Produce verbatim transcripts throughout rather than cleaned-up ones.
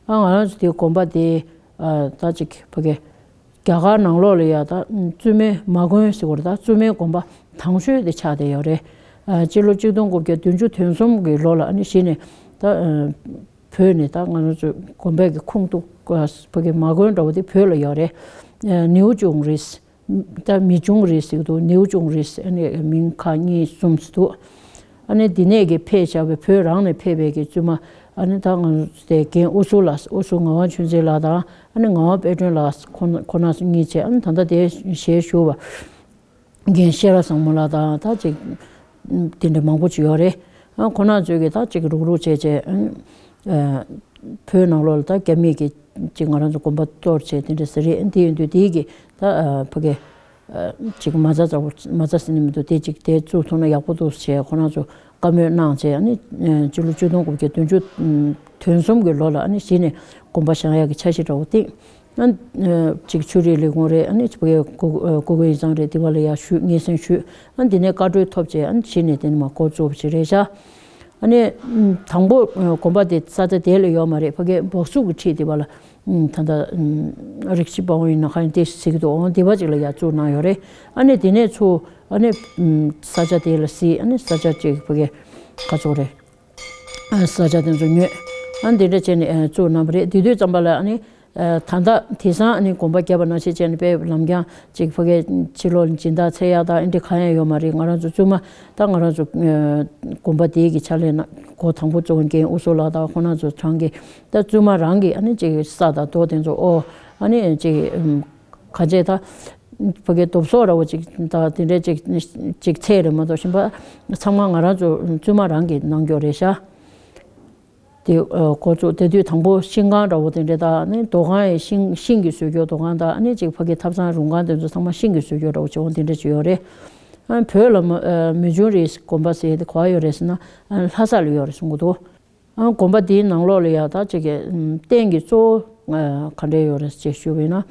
ཨ་ང་རང་ཚོ་དེ་དགོན་པ་དེ་ཨ་ད་ཅིག་ཕ་གི་རྒྱ་གར་ནང་ལོགས་ལ་ཡ་ད་བཙུན་མའི་མ་དགོན་ཟེར་བ་རེད། ད་བཙུན་མའི་དགོན་པ་དང་ཤོས་དེ་ཆགས་བསྡད་ཡོད་རེད། ཨ་སྤྱི་ལོ་གཅིག་སྟོང་དགུ་བརྒྱ་བདུན་ཅུ་དོན་གསུམ་གྱི་ལོ་ལ་ཨ་ནི་གཞི་ནས་ད་ཨ་བོད་ནས་ད་ང་རང་ཚོ་དགོན་པའི་གི་ཁོངས་གཏོགས་ཕ་གི་མ་དགོན་འདྲ་བོ་དེ་བོད་ལ་ཡོད་རེད། ཨ་ནེའུ་ཅུང་རེད། ད་མི་ཅུང་རེད་ཟེར་གི་འདུག་ནེའུ་ཅུང་རེད་ཟེར། ཨ་ནི་མིང་ཁ་གཉིས་གསུམ་ཟེར་འདུག་ཨ་ནི་འདི་ནས་གི་ཕེབས་བཞག་པའི་བོད་རང་ནས་ཕེབས་པའི་གི་བཙུན་མ་ཨ་ནི་ད་ང་ཚོ་དེ་རྒན་ཨུ་སུ་ལགས། ཨུ་སུ་ངག་དབང་ཆོས་འཛིན་ལགས་དང་ཨ་ནི་ངག་དབང་དཔལ་སྒྲོན་ལགས། ཁོ་ཁོ་རྣམ་གཉིས་བྱས། ཨ་ནི་ད་ལྟ་དེ་ཞལ་བཞུགས་པ་རྒན་ཤེས་རབ་བཟང་མོ་ལགས་དང་ད་ཅིག་དེ་འདྲ་མང་པོ་ཅིག་ཡོད་རེད། ཨ་ཁོ་རྣམ་ཚོས་གི་ད་ཅིག་རུག་རུག་བྱས་བྱས། ཨ་བོད་ནང་ལོགས་ལ་ད་རྒྱ་མིས་གི་ཅིག་ང་རང་ཚོ་དགོན་པ་གཏོར་བྱས་དེ་འདྲ་ཟེར་རེད། དེ་ཡིན་དུས་དེའི་གི་ད་ཨ་ཕ་གི་ཨ་ཅིག་མ་རྩ་འདྲ་བོ། མ་རྩ་ཟེར་ནི་མི་འདུག་དེ་ཅིག་དེ་བཙུགས་ཐུབ་ན་ཡག་པོ་འདུག་ཟེར་ཁོ་རང་ཚོ་བཀའ་མོལ་གནང་བྱས། ཨ་ནི་ཨ་སྤྱི་ལོ་ཆིག་སྟོང་དགུ་བརྒྱ་བདུན་ཅུ་དོན་གསུམ་གྱི་ལོ་ལ་ཨ་ནི་གཞི་ནས་དགོན་པ་བཞེངས་ཡག་གི་འཆར་གཞི་འདྲ་བོ་བཏིང་། ཨ་ཨ་ཅིག་ཆོས་རིག་ལས་ཁུངས་རེད། ཨ་ནི་ཕ་གི་ཀུ་ཀུ་ཀུ་ཨིན་ཚང་རེད། དེ་བ་ལ་ཡར་ཞུས། སྙན་སེང་ཞུས། ཨ་འདི་ནས་བཀའ་འཁྲོལ་ཐོབ་བྱས། ཨ་གཞི་ནས་དེ་ནས་མར་འགོ་བཙུགས་པ་ཞིག་རེད་ཤག་ཨ་ནི་ཨ་དང་པོ་ཨ་དགོན་པ་དེ་ས་ཆ་དེ་ལ་ཡོད་མ་རེད། ཕ་གི་སྦག་སུག་གི་འཁྲིས་དེ་བ་ལ་ཨ་ད་ལྟ་ཨ་རིགས་གཅིག་པ་ཝང་ཡིན་ན་ག་ཡིན་དེ་ཟེར་གི་འདུག་འོང་དེ་བ་ཅིག་ལ་ཡར་བཙུགས་གནང་ཡོད་རེད། ཨ་ནི་དེ་ནས་ཚུར་ཨ་ནི་ཨ་ས་ཆ་དེ་ལ་གཟིགས། ཨ་ནི་ས་ཆ་ཅིག་ཕ་གི་ག་ཚོད་རེད། ཨ་ས་ཆ་དེ་ཚོ་ཉོས། ཨ་འདི་འདྲ་བྱས་ནས་ཨ་བཙུགས་གནང་བ་རེད། དེ་དུས་ཙམ་པ་ལ་ཨ་ནི་ཨ་ད་ལྟ་དེང་སང་ཨ་ནི་དགོན་པ་བརྒྱབ་པ་ནང་བཞིན་བྱས་ནས་དཔེ་ལམ་རྐྱང་ཅིག་ཕ་གི་ཕྱི་ལོགས་ལ་སྦྱིན་བདག་འཚོལ་ཡག་དང་ཨ་འདྲ་གང་ཡང་ཡོད་མ་རེད། ང་རང་ཚོ་བཙུན་མ་ད་ང་རང་ཚོ་ཨ་དགོན་པ་དེའི་གི་ཕྱག་ལས་གནང་འགོ་དང་པོ་བཙུགས་མཁན་ཨུ་སུ་ལགས་དང་ཁོང་རྣམ་ཚོ་རང་གི་ད་བཙུན་མ་རང་གི་ཨ་ནི་ཅིག་ས་དང་རྡོ་དེ་ཚོ་ཨོ་ཨ་ནི་ཅིག་ཨམ་ག་ཚད་ད། ཕ་གི་རྡོ་བཟོ་འདྲ་བོ་ཅིག་དང་དེ་འདྲ་ཅིག་ཅིག་འཚོལ་རེད་མ་གཏོགས་གཞན་པ་ཚང་མ་ང་རང་ཚོ་བཙུན་མ་རང་གིས་གནང་རྒྱུ་རེད་ཤག་དེ་ཨ་འགོ་བཙུགས། དེ་དུས་དང་པོ་ཤིང་ཁང་འདྲ་བོ་དེ་འདྲ་དང་ཨ་ནི་རྡོ་ཁང་ཡི་ཤིང་ཤིང་གིས་བཟོས་རྒྱུ་རྡོ་ཁང་དང་ཨ་ནི་ཅིག་ཕ་གི་ཐབ་ཚང་རུང་ཁང་དེ་ཚོ་ཚང་མ་ཤིང་གིས་བཟོས་རྒྱུ་འདྲ་བོ་ཅིག་འོང་དེ་འདྲ་ཅིག་ཡོད་རེད། ཨ་བོད་ལ་མ་ཨ་མི་ཆུང་རེད་དགོན་པ་ཟེར་དེ་ག་པར་ཡོད་རེད་ཟེར་ན་ཨ་ལྷ་ས་ལ་ཡོད་རེད་གསུང་གི་འདུག་ཨ་དགོན་པ་འདིའི་ནང་ལོགས་ལ་ཡ་ད་ཅིག་གི་ཨམ་རྟེན་གྱི་གཙོ་བོ་ཨ་ག་འདྲས་ཡོད་རེད་ཅེས་ཞུས་པ་ཡིན་ན།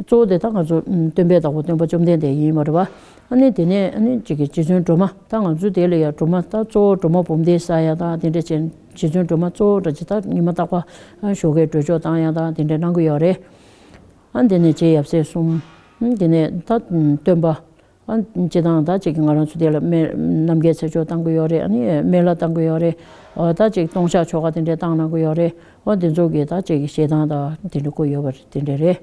གཙོ་བོ་དེ་ད་ང་ཚོ་ཨམ་སྟོན་པའི་བདག་པོ་སྟོན་པ་བཅོམ་ལྡན་འདས་ཡིན་པ་རེད་པ། ཨ་ནི་དེ་ནས་ཨ་ནི་ཅིག་གི་རྗེ་བཙུན་སྒྲོལ་མ། ད་ང་ཚོ་དེ་ལ་ཡ་སྒྲོལ་མ་ད་གཙོ་བོ་སྒྲོལ་མ་འབུམ་སྡེ་གསལ་ཡ་ད་དེ་འདྲ་བྱས། རྗེ་བཙུན་སྒྲོལ་མ་གཙོ་བོ་འདྲ་ཅིག་ད་ཉི་མ་རྟག་པར་ཨ་ཞོགས་ཀས་སྒྲོལ་ཆོག་བཏང་ཡ་ད་དེ་འདྲ་གནང་གི་ཡོད་རེད། ཨ་དེ་ནས་རྗེ་ཡབ་སྲས་གསུམ། ཨ་དེ་ནས་ད་ཨམ་སྟོན་པ། ཨ་སྤྱི་བཏང་ད་ཅིག་ང་རང་ཚོ་དེ་ལ་སྨན་རྣམ་རྒྱལ་ཚེ་མཆོག་བཏང་གི་ཡོད་རེད། ཨ་ནི་སྨན་བླ་བཏང་གི་ཡོད་རེད། འོ་ད་ཅིག་ལྟུང་བཤགས་ཆོ་ག་དེ་འདྲས་བཏང་གནང་གི་ཡོད་རེད། འོ་དེ་ཚོ་གི་ད་ཅིག་གི་ཞལ་ཐང་དང་དེ་འདྲས་བཀོད་ཡོད་པ་རེད། དེ་འདྲས་རེད།